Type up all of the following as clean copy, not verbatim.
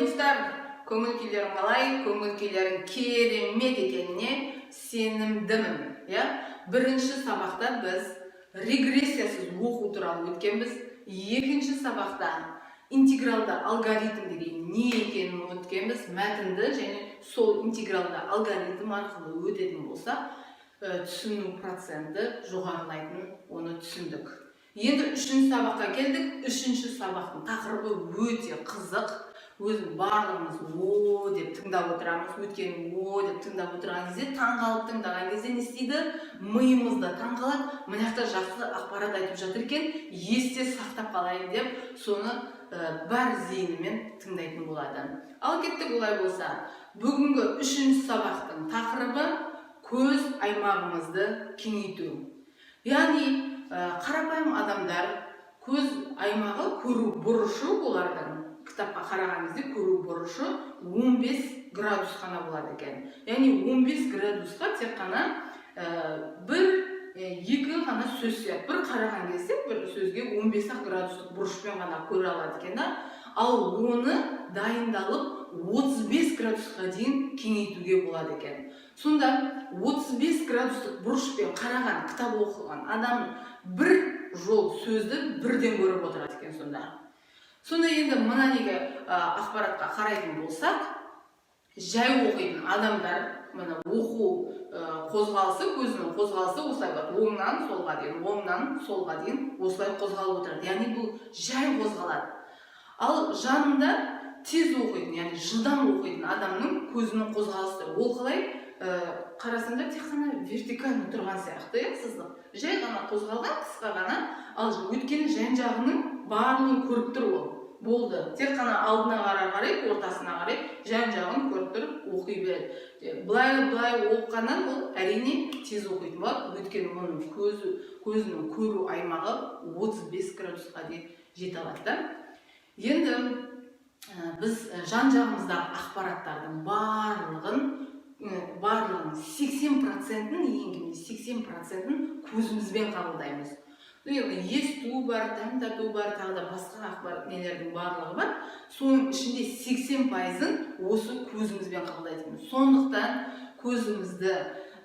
Достар, көңіл күйлерің қалай? Көңіл күйлерің керемет екеніне сенімдімін, иә. Бірінші сабақта біз регрессиясыз оқу туралы өткенбіз. Екінші сабақта интегралды алгоритм деген не екенін өткенбіз. Мәтінді және сол интегралды алгоритм арқылы өтетін болса, түсіну проценті жоғарылайтынын, оны түсіндік. Енді үшінші сабаққа келдік. Үшінші сабақтың тақырыбы өте қызық. Өзім барлығымыз «о» деп тыңдап отырамыз. Өйткені «о» деп тыңдап отырған кезде, таңғалып тыңдаған кезде не істейді? Миымыз да таңғалады: мына жақта жақсы ақпарат айтып жатыр екен, есте сақтап қалайын деп, соны бар зейінімен тыңдайтын болады. Ал кеттік олай болса. Бүгінгі үшінші сабақтың тақырыбы – көз аймағымызды кеңейту. Яғни қарапайым адамдар көз аймағы, көру бұрышы, олардың кітапқа қараған кезде көру бұрышы 15 градус қана болады екен. Яғни 15 градусқа тек қана бір, екі ғана сөз сияды. Бір қараған кезде бір сөзге 15 ақ градустық бұрышпен ғана көре алады екен да. Ал оны дайындалып 35 градусқа дейін кеңейтуге болады екен. Сонда 35 градустық бұрышпен қараған, кітап оқыған адам бір жол сөзді бірден көріп отырады екен. Сонда енді мына неге, ақпаратқа қарайтын болсақ, жай оқитын адамдар, мына оқу қозғалысы, көзінің қозғалысы осылай болады: оңнан солға дейін, оңнан солға дейін осылай қозғалып отырады. Яғни бұл жай қозғалады. Ал жанында тез оқитын, яғни жылдам оқитын адамның көзінің қозғалысы ол қалай? Қарасаңдар, тек қана вертикально тұрған сияқты, иә, сызық жай ғана қозғалған, қысқа ғана. Ал өйткені жан жағының барлығын көріп тұр ол, болды. Тек қана алдына қарай қарайды, ортасына қарай, жан жағын көріп тұрып оқи береді. Былай былай оқығаннан ол, әрине, тез оқитын болады, өйткені оның көзінің көру аймағы 35 градусқа дейін жете алады да. Енді біз жан жағымыздағы ақпараттардың барлығының 80%-ін, ең кемінде 80%-ін көзімізбен қабылдаймыз. Ну, енді есту бар, дәм тату бар, тағы да басқа ақпарат нелердің барлығы бар. Соның ішінде 80%-ын осы көзімізбен қабылдайды екенбіз. Сондықтан көзімізді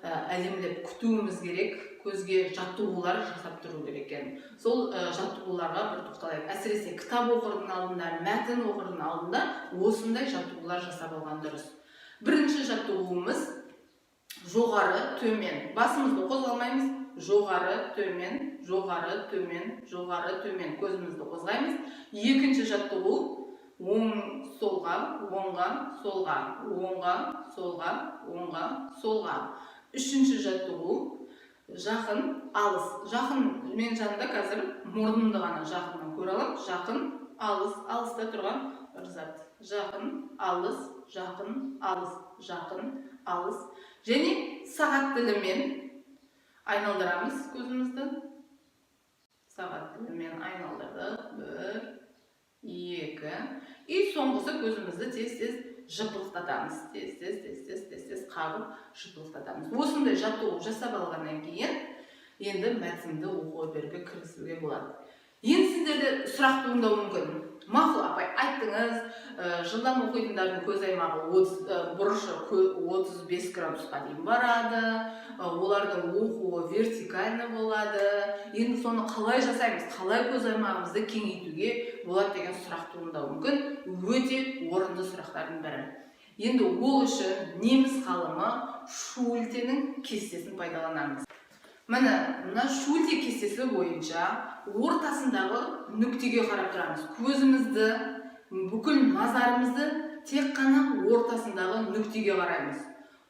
әдемілеп күтуіміз керек, көзге жаттығулар жасап тұру керек екен. Сол жаттығуларға бір тоқталайық. Әсіресе кітап оқырдың алдында, мәтін оқырдың алдында осындай жаттығулар жасап алған дұрыс. Бірінші жаттығуымыз – жоғары төмен. Басымызды қозғалмаймыз: жоғары төмен, жоғары төмен, жоғары төмен көзімізді қозғаймыз. Екінші жаттығу – оң солға, оңға солға, оңға солға, оңға солға. Үшінші жаттығу – жақын алыс. Жақын, мен жанында қазір мұрнымды ғана жақыннан көре аламын. Жақын алыс, алыста тұрған бір зат. Жақын алыс, жақын алыс, жақын алыс. Және сағат тілімен айналдырамыз көзімізді. Сағат тілімен айналдырдық: бір, екі. И соңғысы – көзімізді тез тез жыпылықтатамыз, тез тез, тез тез, тез тез қағып жыпылықтатамыз. Осындай жаттығу жасап алғаннан кейін енді мәтінді оқуға беруге кірісуге болады. Енді сіздерде сұрақ туындауы мүмкін: мақұл, апай, айттыңыз, жылдам оқитындардың көз аймағы 30, бұрышы 35 градусқа дейін барады, олардың оқуы вертикально болады. Енді соны қалай жасаймыз, қалай көз аймағымызды кеңейтуге болады деген сұрақ туындауы мүмкін. Өте орынды сұрақтардың бірі. Енді ол үшін неміс ғалымы Шультенің кестесін пайдаланамыз. Міне, мына Шульте кестесі бойынша ортасындағы нүктеге қарап тұрамыз. Көзімізді, бүкіл назарымызды тек қана ортасындағы нүктеге қараймыз.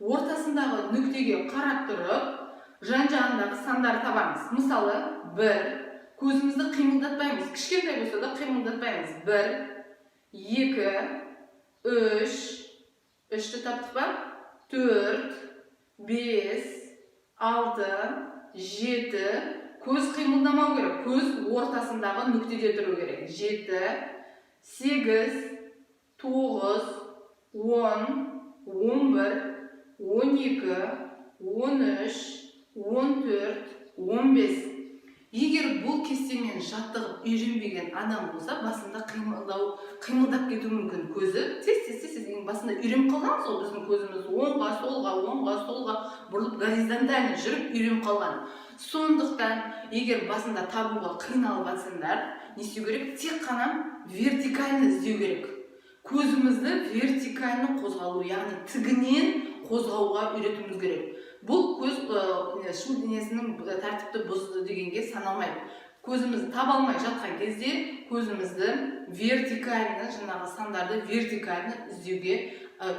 Ортасындағы нүктеге қарап тұрып, жан жағындағы сандарды табамыз. Мысалы, бір, көзімізді қимылдатпаймыз, кішкентай болса да қимылдатпаймыз: бір, екі, үш. Үшті таптық па? Төрт, бес, алты, жеті. Көз қимылдамау керек, көз ортасындағы нүктеде тұру керек. Жеті, сегіз, тоғыз, 10, 11, 12, 13, 14, 15. Егер бұл кестемен жаттығып үйренбеген адам болса, басында қимылдау Қимылдап кетуі мүмкін көзі тез, тез, тез, тез. Ең басында үйреніп қалғанбыз ғой, біздің көзіміз оңға, солға, оңға, солға бұрылып, горизонтально жүріп үйреніп қалған. Сондықтан егер басында табуға қиналып жатсаңдар, не істеу керек? Тек қана вертикально іздеу керек. Көзімізді вертикально қозғалу, яғни тігінен қозғауға үйретуіміз керек. Бұл көз шу денесінің тәртіпті бұзды дегенге саналмайды. Көзімізді таба алмай жатқан кезде көзімізді вертикально, жаңағы сандарды вертикально іздеуге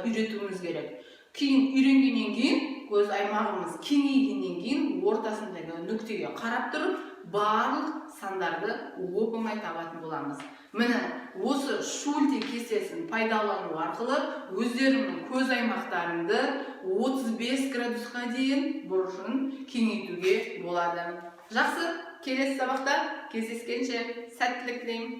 үйретуіміз керек. Кейін үйренгеннен кейін, көз аймағымыз кеңейгеннен кейін, ортасындағы нүктеге қарап тұрып, барлық сандарды оп оңай табатын боламыз. Міне, осы Шульте кестесін пайдалану арқылы өздеріңнің көз аймақтарыңды 35 градусқа дейін бұрышын кеңейтуге болады. Жақсы, келесі сабақта кездескенше, сәттілік тілеймін.